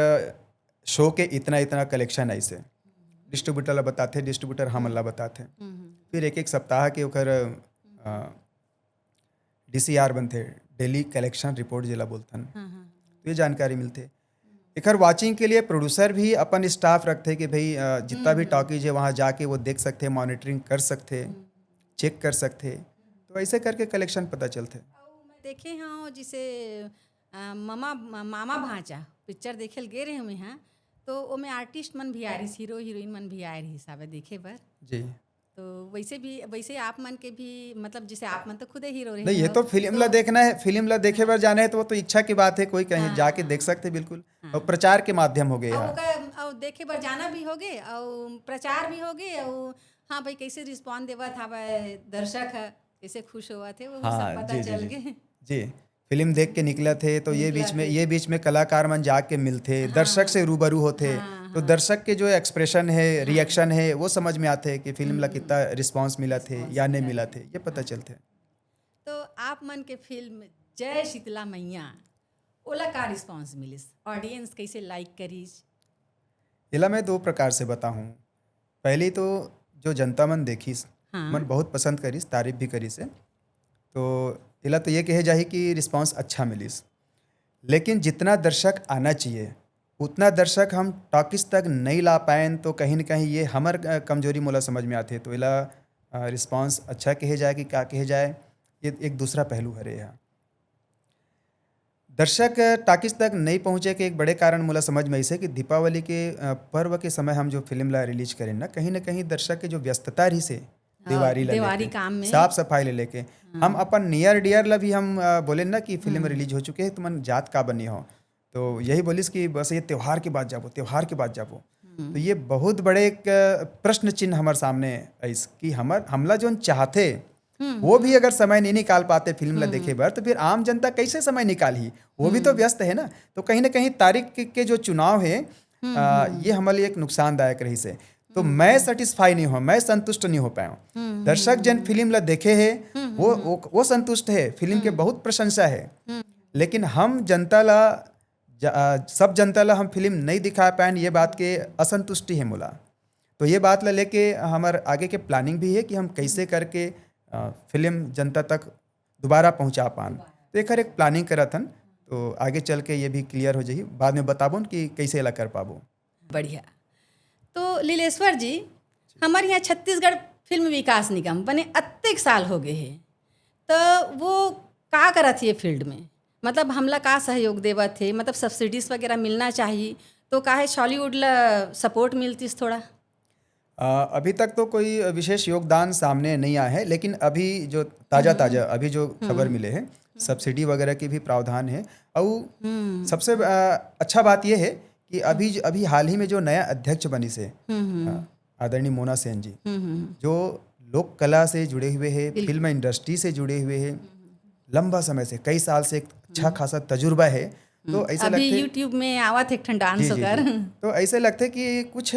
शो के इतना, इतना कलेक्शन आइस हे। डिस्ट्रीब्यूटर ला बताथे, डिस्ट्रीब्यूटर हमन ला बताथे। हम्म, हम्म। फिर एक, एक सप्ताह के ओकर, अ, डीसीआर बनथे, डेली कलेक्शन रिपोर्ट जेला बोलथन। हाँ, हाँ। तो ये जानकारी मिलथे। एकर वॉचिंग के लिए प्रोड्यूसर भी अपन स्टाफ रखथे कि भाई, अ, जितना भी हम्म। टॉकीज है, वहाँ जाके वो देख सकथे, मॉनिटरिंग कर सकथे, हम्म। चेक कर सकथे। तो ऐसे करके कलेक्शन पता चलथे। अउ मैं देखे हूँ, जिसे, अ, ममा, म-, मामा भांचा पिक्चर देखे ल गे रहे हुए हैं, तो ओमे आर्टिस्ट मन भी आ रही, हीरो हीरोइन मन भी आए रही साबे देखे बर। जी। तो वैसे भी, वैसे आप मन के भी, मतलब, जैसे आप मन तो खुदे हीरो रहे नहीं, ये हो, तो फिल्म तो ला देखना है, फिल्म ला देखे बर जाना है, तो वो तो इच्छा की बात है, कोई कहीं हाँ। जाके देख सकथे, बिल्कुल। हाँ। और प्रचार के माध्यम हो गए अब यहाँ। ओकर, अब देखे बर जाना भी होगे, और प्रचार भी होगे, और हाँ भाई, कैसे रिस्पॉन्स देवत हवय दर्शक ह, कैसे खुश होवत हे, वो सब हाँ, पता जी, जी, चल जी। गे। जी, फिल्म देख के निकलत हे, तो ये बीच में, निकलत हे। ये बीच में कलाकार मन जाके मिलथे, हाँ। दर्शक से रूबरू होथे, हाँ, तो हाँ। दर्शक के जो एक्सप्रेशन है, हाँ। रिएक्शन है, वो समझ में आथे कि फिल्म ला हम्म। कितना रिस्पॉन्स मिलत हे रिस्पॉन्स या नहीं मिलत मिलत हे। हे, ये पता हाँ। चलथे। तो आप मन के फिल्म जय शीतला मैया, ओला का रिस्पॉन्स मिलिस? ऑडियंस कैसे लाइक करिस? एला मैं दो प्रकार से बताहूँ। पहली तो जो जनता मन देखिस, हाँ। मन बहुत पसंद करिस, तारीफ भी करिस हे। तो एला तो ये कहे जाही कि रिस्पॉन्स अच्छा मिलिस। लेकिन जितना दर्शक आना चाहिए, उतना दर्शक हम टॉकीज तक नहीं ला पाएन, तो कहीं न कहीं ये हमर, अ, कमजोरी मोला समझ में आथे। तो एला, अ, रिस्पॉन्स अच्छा कहे जाए कि का कहे जाए, ये एक दूसरा पहलू हरे ह। दर्शक टॉकीज तक नहीं पहुँचे के एक बड़े कारण मोला समझ में आइस हे कि दीपावली के, अ, पर्व के समय हम जो फिल्म ला रिलीज करेन ना, कहीं न कहीं दर्शक के जो व्यस्तता रहिस हे, हाँ, देवारी ला देवारी लेके, काम में। साफ सफाई ले लेके, हाँ। हम अपन नियर डियर ला भी हम, अ, बोलेन ना कि फिल्म हम्म। रिलीज हो चुके हे, तुमन जात का बनी हो। तो यही बोलिस कि बस ये त्योहार के बाद जाबो, त्योहार के बाद जाबो। हम्म। तो ये बहुत बड़े एक, अ, प्रश्न चिन्ह हमर सामने आइस कि हमर, हमला जोन चाहथे, हम्म, वो भी हम्म। अगर समय नहीं निकाल पाते फिल्म ला हम्म। देखे बर, तो फिर आम जनता कैसे समय निकालही? वो भी तो हम्म। व्यस्त है ना। तो कहीं ना कहीं तारीख के, के जो चुनाव है, हम्म, आ, हम्म। ये हमारे लिए एक नुकसानदायक रहिस हे। तो हम्म। मैं सेटिस्फाई नहीं हो, मैं संतुष्ट नहीं हो पाया हूँ। हम्म, दर्शक हम्म, जन हम्म। फिल्म ला देखे है, हम्म, वो, हम्म। वो, वो संतुष्ट है, फिल्म के हम्म। बहुत प्रशंसा है। हम्म। लेकिन हम जनता ला, ज-, आ, सब जनता ला हम फिल्म नहीं दिखा पाएन, ये बात के असंतुष्टि है मोला। तो ये बात ला लेके हमर आगे के प्लानिंग भी है कि हम कैसे करके, अ, फिल्म जनता तक दोबारा पहुंचा पान। तो एकर एक प्लानिंग करत हन, तो आगे चल के ये भी क्लियर हो जाही, बाद में बताबोन कि कैसे एला कर पाबो। बढ़िया। तो लीलेश्वर जी, हमर यहाँ छत्तीसगढ़ फिल्म विकास निगम बने अतेक साल हो गए हे, तो वो का करत हे ये फील्ड में? मतलब, हमला का सहयोग देवत हे? मतलब, सब्सिडीज वगैरह मिलना चाहिए, तो काहे छॉलीवुड ला सपोर्ट मिलतीस थोड़ा? अ, अभी तक तो कोई विशेष योगदान सामने नहीं आया है, लेकिन अभी जो ताज़ा ताज़ा अभी जो खबर मिले है, सब्सिडी वगैरह के भी प्रावधान है। और सबसे अ, अच्छा बात यह है कि अभी अभी हाल ही में जो नया अध्यक्ष बनी से, अ, आदरणीय मोना सेन जी, जो लोक कला से जुड़े हुए हैं, फिल्म इंडस्ट्री से जुड़े हुए हैं, लंबा समय से, कई साल से एक अच्छा खासा तजुर्बा है। तो ऐसे अभी लगते YouTube में आवत एक ठन डांस जी जी होकर जी। तो ऐसे लगते कि कुछ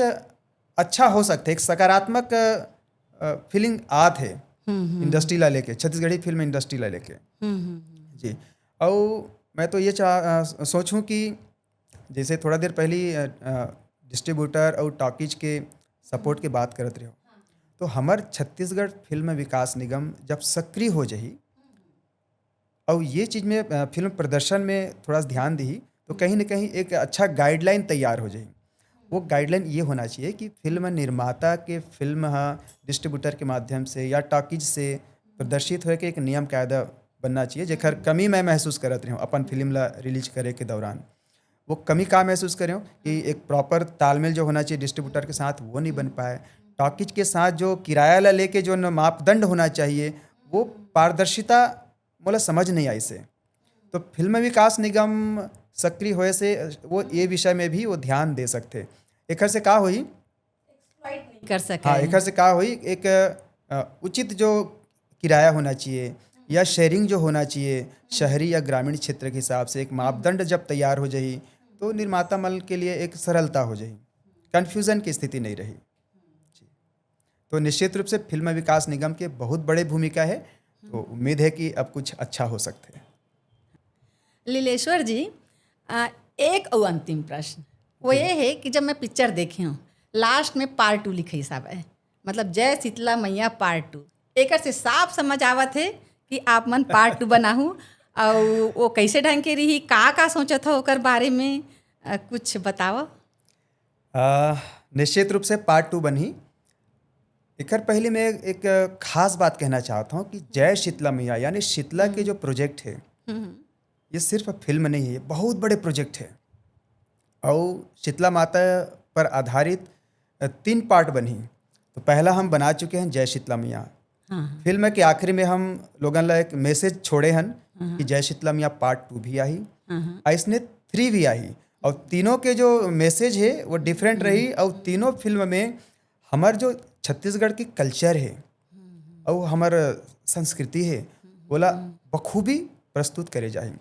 अच्छा हो सकते, एक सकारात्मक फीलिंग आत है इंडस्ट्री ला लेके, छत्तीसगढ़ी फिल्म इंडस्ट्री ला लेके। जी। और मैं तो ये चाह अ, सोचूं कि जैसे थोड़ा देर पहली डिस्ट्रीब्यूटर और टॉकीज के सपोर्ट के बात करत रहो, तो हमर छत्तीसगढ़ फिल्म विकास निगम जब सक्रिय हो जाही और ये चीज़ में अ, फिल्म प्रदर्शन में थोड़ा सा ध्यान दी, तो कहीं ना कहीं एक अच्छा गाइडलाइन तैयार हो जाए। वो गाइडलाइन ये होना चाहिए कि फिल्म निर्माता के फिल्म ह डिस्ट्रीब्यूटर के माध्यम से या टॉकीज से प्रदर्शित होए के एक नियम कायदा बनना चाहिए, जेकर कमी मैं महसूस करत रहूँ अपन फिल्म ला रिलीज करे के दौरान। वो कमी का महसूस करें कि एक प्रॉपर तालमेल जो होना चाहिए डिस्ट्रीब्यूटर के साथ, वो नहीं बन पाए। टॉकीज के साथ जो किराया ला लेके जो न मापदंड होना चाहिए, वो पारदर्शिता मोला समझ नहीं आई से। तो फिल्म विकास निगम सक्रिय होए से वो ये विषय में भी वो ध्यान दे सकते। एकर से का होई? कर सके। हाँ, एकर से का होई? एक अ, उचित जो किराया होना चाहिए या शेयरिंग जो होना चाहिए शहरी या ग्रामीण क्षेत्र के हिसाब से, एक मापदंड जब तैयार हो जाही, तो निर्माता मन के लिए एक सरलता हो जाही, कन्फ्यूजन की स्थिति नहीं रही। जी। तो निश्चित रूप से फिल्म विकास निगम के बहुत बड़े भूमिका है। तो उम्मीद है कि अब कुछ अच्छा हो सकते हैं। लीलेश्वर जी, अ, एक अउ अंतिम प्रश्न वो ये है कि जब मैं पिक्चर देखे हूँ, लास्ट में पार्ट टू लिखे हिसाब है, मतलब जय शीतला मैया पार्ट टू, एकर से साफ समझ आवत है कि आप मन पार्ट टू बनाहू। और वो कैसे ढंग के रही, का का सोचत हो ओकर बारे में, अ, कुछ बताओ। अ, निश्चित रूप से पार्ट टू बनही। एकर पहले मैं एक खास बात कहना चाहता हूँ कि जय शीतला मैया यानी शीतला के जो प्रोजेक्ट है, ये सिर्फ फिल्म नहीं है, ये बहुत बड़े प्रोजेक्ट है। और शीतला माता पर आधारित अ, तीन पार्ट बनही। तो पहला हम बना चुके हैं जय शीतला मैया। फिल्म के आखिरी में हम लोगन ला एक मैसेज छोड़े हन कि जय शीतला मैया पार्ट टू भी आही, अइसने थ्री भी आही। और तीनों के जो मैसेज है वो डिफरेंट रही। और तीनों फिल्म में हमर जो छत्तीसगढ़ की कल्चर है और हमर संस्कृति है, ओला बखूबी प्रस्तुत करे जाही।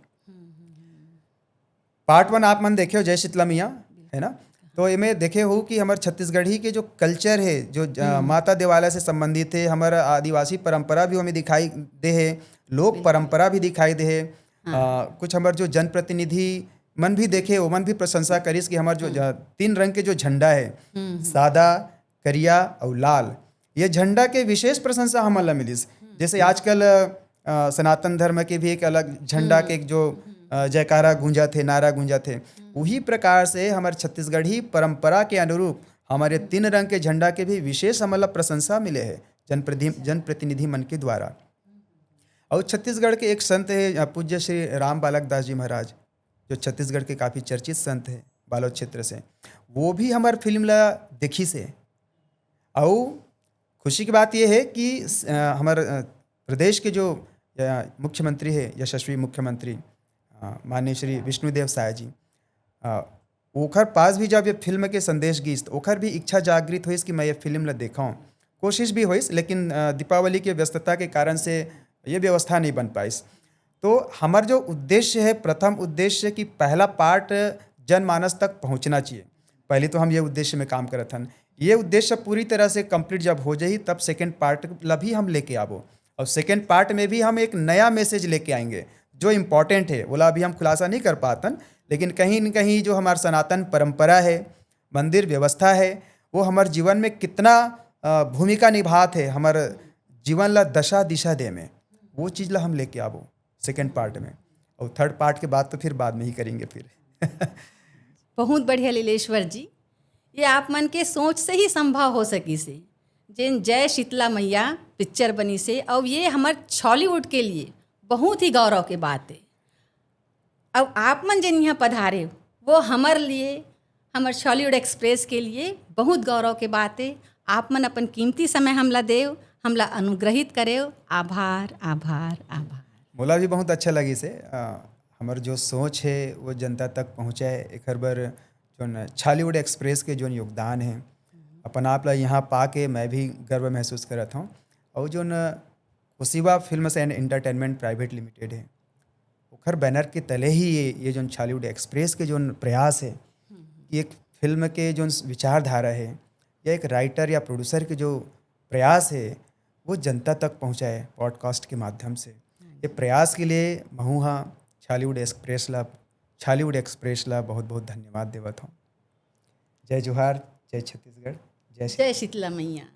पार्ट वन आप मन देखे हो जय शीतला मैया, है ना? तो एमे देखे हो कि हमर छत्तीसगढ़ी के जो कल्चर है, जो अ, माता देवालय से संबंधित है, हमर आदिवासी परंपरा भी हमें दिखाई दे है, लोक परंपरा भी दिखाई दे है। अ, कुछ हमर जो जनप्रतिनिधि मन भी देखे, ओमन भी प्रशंसा करिस कि हमर जो ज-, तीन रंग के जो झंडा है, सादा, करिया और लाल, ये झंडा के विशेष प्रशंसा हमन ला मिलिस। जैसे आजकल अ, सनातन धर्म के भी एक अलग झंडा के एक जो अ, जयकारा गूंजत है, नारा गूंजत है, वही प्रकार से हमर छत्तीसगढ़ी परंपरा के अनुरूप हमर ये तीन रंग के झंडा के भी विशेष हमन ला प्रशंसा मिले है जनप्रति-, जनप्रतिनिधि मन के द्वारा। और छत्तीसगढ़ के एक संत है अ, पूज्य श्री राम बालक दास जी महाराज, जो छत्तीसगढ़ के काफ़ी चर्चित संत है बालोद क्षेत्र से, वो भी हमर फिल्म ला देखिस हे। अउ खुशी की बात ये है कि स-, अ, हमर, अ, प्रदेश के जो, अ, मुख्यमंत्री है, यशस्वी मुख्यमंत्री, अ, माननीय श्री विष्णुदेव साय जी, अ, ओखर पास भी जब ये फिल्म के संदेश गीस, तो ओखर भी इच्छा जागृत होइस कि मैं ये फिल्म ला देखूं। कोशिश भी होइस, लेकिन, अ, दीपावली के व्यस्तता के कारण से ये व्यवस्था नहीं बन पाइस। तो हमर जो उद्देश्य है, प्रथम उद्देश्य कि पहला पार्ट जनमानस तक पहुंचना चाहिए। पहले तो हम ये उद्देश्य में काम करत हन। ये उद्देश्य पूरी तरह से कंप्लीट जब हो जाही, तब सेकंड पार्ट ला भी हम लेके आबो। और सेकंड पार्ट में भी हम एक नया मैसेज लेके आएंगे, जो इम्पोर्टेंट है, ओला अभी हम खुलासा नहीं कर पातन, लेकिन कहीं न कहीं जो हमार सनातन परंपरा है, मंदिर व्यवस्था है, वो हमार जीवन में कितना, अ, भूमिका निभात है, हमार जीवन ला दशा दिशा दे में, वो चीज़ ला हम लेके आबो सेकंड पार्ट में। और थर्ड पार्ट के बात तो फिर बाद में ही करेंगे फिर। बहुत बढ़िया लीलेश्वर जी, ये आप मन के सोच से ही संभव हो सकिस हे, जेन जय शीतला मैया पिक्चर बनिस हे, और ये हमर छॉलीवुड के लिए बहुत ही गौरव के बात है। अब आप मन जेन यहाँ पधारे, वो हमर लिए, हमर छॉलीवुड एक्सप्रेस के लिए बहुत गौरव के बात है। आप मन अपन कीमती समय हमला देव, हमला अनुग्रहित करेव। आभार, आभार, आभार। मोला भी बहुत अच्छा लगिस हे। अ, हमर जो सोच हे वो जनता तक पहुँचे, एखर बर जोन छालीवुड एक्सप्रेस के जोन योगदान हे, अपन आप ला यहाँ पाके मैं भी गर्व महसूस करत हूँ। और जोन Kosiba films and entertainment private limited हे, ओखर बैनर के तले ही ये ये जोन छालीवुड एक्सप्रेस के जोन प्रयास हे कि एक फिल्म के जोन विचारधारा हे या एक राइटर या प्रोड्यूसर के जो प्रयास हे वो जनता तक पहुँचाए पॉडकास्ट के माध्यम से। ये प्रयास के लिए महू हा छालीवुड एक्सप्रेस ला छालीवुड एक्सप्रेस ला बहुत बहुत धन्यवाद देवत हूँ। जय जोहार, जय छत्तीसगढ़, जय श्री जय शीतला मैया।